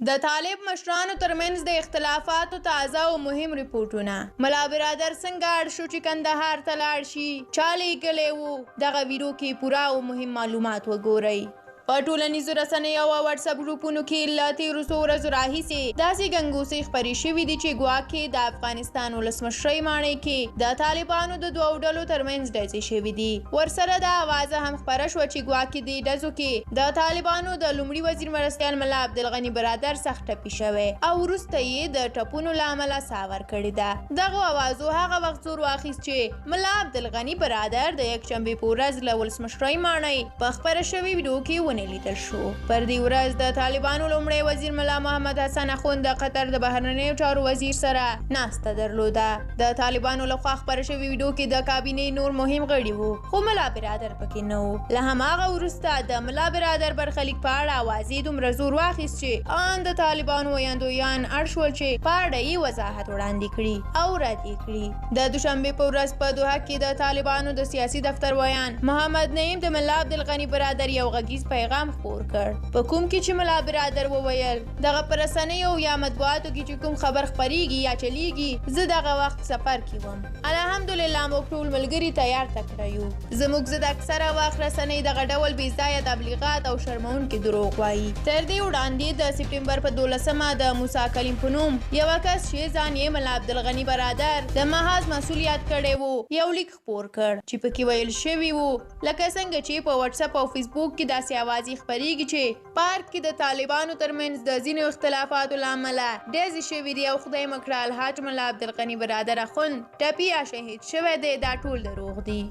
د طالب مشرانو ترمنځ د اختلافاتو تازه او مهم رپوټونه. ملا برادر څنګه اړ شو چې کندهار ته لاړ شي؟ چا لیږلی وو؟ دغه ویډیو کې پوره او مهم معلومات وګورئ. په ټولنیزو رسنیو او واټساپ ګروپونو کې له تېرو څو ورځو راهیسې داسې ګنګوسې خپرې شوې دي چې ګواکې د افغانستان ولسمشرۍ ماڼۍ کې د طالبانو د دوو ډلو ترمنځ ډزې شوې دي. ورسره دا اوازه هم خپره شوه چې ګواکې دې ډزو کې د طالبانو د لومړي وزیر مرستیال ملا عبدالغني برادر سخت ټپي شوی او وروسته یې د ټپونو له امله ساه ورکړې ده. دغو اوازو هغه وخت زور واخیست چې ملا عبدالغني برادر د یکشنبې په ورځ له ولسمشرۍ ماڼۍ په خپره شوې ویډیو کې ونه لیدل شو. پر دې ورځ د طالبانو لومړی وزیر ملا محمد حسن اخوند د قطر د بهرنیو چارو وزیر سره ناسته درلوده. د طالبانو لخوا خپره شوې ویډیو کې د کابینې نور مهم غړي وو، خو ملا برادر پکې نه و. له هماغه وروسته د ملا برادر برخلیک په اړه اوازې دومره زور واخیست چې آن د طالبانو ویاندویان اړ شول چې په اړه یې وضاحت وړاندې کړي او رد یې کړي. د دوشنبې په ورځ په دوحه کې د طالبانو د سیاسي دفتر ویاند محمد نعیم د ملا عبدالغني برادر یو غږیز پیغام خپور کړ، په کوم کې چې ملا برادر وویل، دغه په رسنیو یا مطبوعاتو کې چې کوم خبر خپریږي یا چلیږي، زه دغه وخت سفر کې وم. الحمدلله موږ ټول ملګري تیار تکړه یو. زموږ ضد اکثره وخت رسنۍ دغه ډول بې ځایه تبلیغات او شرمونکي دروغ وایي. تر دې وړاندې د سپټمبر په 12مه د موسی کلیم په نوم یوه کس چې ځان یې ملا عبدالغني برادر د محاذ مسؤل یاد کړی وو، یو لیک خپور کړ چې پکې ویل شوي وو، لکه څنګه چې په وټساپ او فیسبوک کې داسې اوازې خپریږي چې پارک کې د طالبانو ترمنځ د ځینو اختلافاتو له امله ډزې شوې دي او خدای مه کړه الحاج ملا عبدالغني برادر اخوند ټپي یا شهید شوی دی، دا ټول دروغ دي.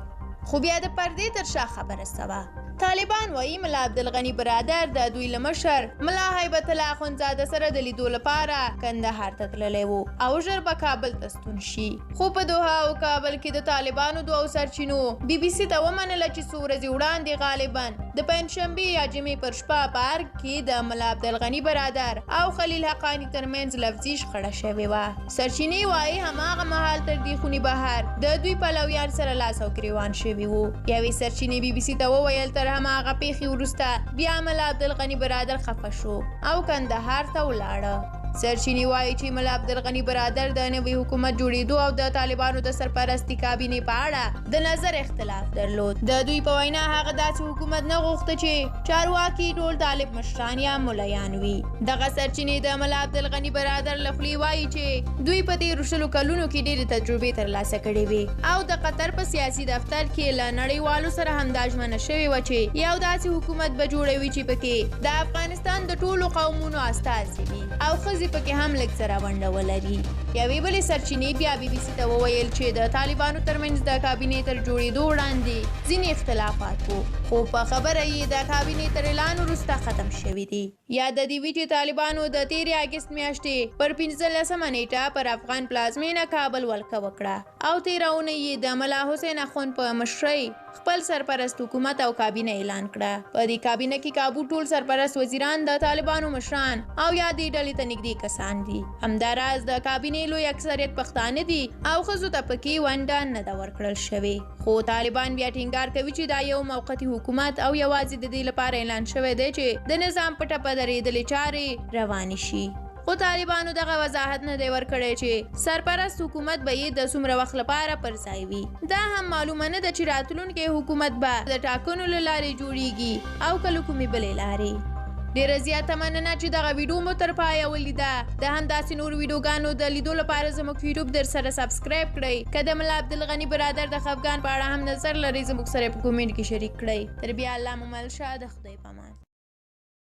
خو بیا د پردې تر شا خبره څه وه؟ طالبان وایي ملا عبدالغني برادر د دوی له مشر ملا هیبت الله اخوندزاده سره د لیدو لپاره کندهار ته تللی وو او ژر به کابل ته ستون شي. خو په دوحه او کابل کې د طالبانو دوو سرچینو بي بي سي ته ومنله چې څو ورځې وړاندې غالبا د پنجشنبې یا جمعې پر شپه په ارګ کې د ملا عبدالغني برادر او خلیل حقاني ترمنځ لفظي شخړه شوې وه. سرچینې وایي هماغه مهال تر دې خونې بهر د دوی پلویان سره لاس او ګریوان شوي وو. یوې سرچینې بي بي سي ته وویل، تر هماغه پیښې وروسته بیا ملا عبدالغني برادر خفه شو او کندهار ته ولاړه. سرچینې وایي چې ملا عبدالغني برادر د نوي حکومت جوړېدو او د طالبانو د سرپرستي کابینې په اړه د نظر اختلاف درلود. د دوی په وینا هغه داسې حکومت نه غوښته چې چارواکي ټول طالب مشران یا ملایان وي. دغه سرچینې د ملا عبدالغني برادر له خولې وایي چې دوی په تېرو 20 کلونو کې ډېرې تجربې ترلاسه کړې وې او د قطر په سیاسي دفتر کې له نړیوالو سره همدا ژمنه شوې وه چې یو داسې حکومت به جوړوي چې پکې د افغانستان د ټولو قومونو استازي وي او ښځې پکې هم لږ څه راونډه ولري. یوې بلې سرچینې بیا بي بي سي ته وویل چې د طالبانو ترمنځ د کابینې تر جوړېدو وړاندې ځینې اختلافات وو، خو په خبره یې د کابینې تر اعلان وروسته ختم شوي دي. یاده دې وي چې طالبانو د تېرې اګست میاشتې پر 15مه نېټه پر افغان پلازمېنه کابل ولکه وکړه او تېره اونۍ یې د ملا حسین اخوند په مشرۍ خپل سرپرست حکومت او کابینه اعلان کړه. په دې کابینه کې کابو ټول سرپرست وزیران د طالبانو مشران او یا دې ډلې ته نږدې کسان دي. همداراز د کابینې لوی اکثریت پښتانه دي او ښځو ته پکې ونډه نه ده ورکړل شوې. خو طالبان بیا ټینګار کوي چې دا یو موقتي حکومت او یوازې د دې لپاره اعلان شوی دی چې د نظام په ټپه درېدلې چارې روانې شي. خو طالبانو دغه وضاحت نه دی ورکړی چې سرپرست حکومت به یې د څومره وخت لپاره پر ځای وي. دا هم معلومه نه ده چې راتلونکی حکومت به د ټاکنو له لارې جوړیږي او که له کومې بلې لارې. ډیره زیاته مننه چې دغه ویډیو مو تر پایه ولیده. د همداسې نورو ویډیوګانو د لیدو لپاره زموږ یوټیوب در سره سبسکرایب کړئ. که د ملا عبدالغني برادر د خفګان په اړه هم نظر لرئ، زموږ سره په کومنټ کې شریک کړئ. تر بیا الله مو مل شه، د خدای په امان.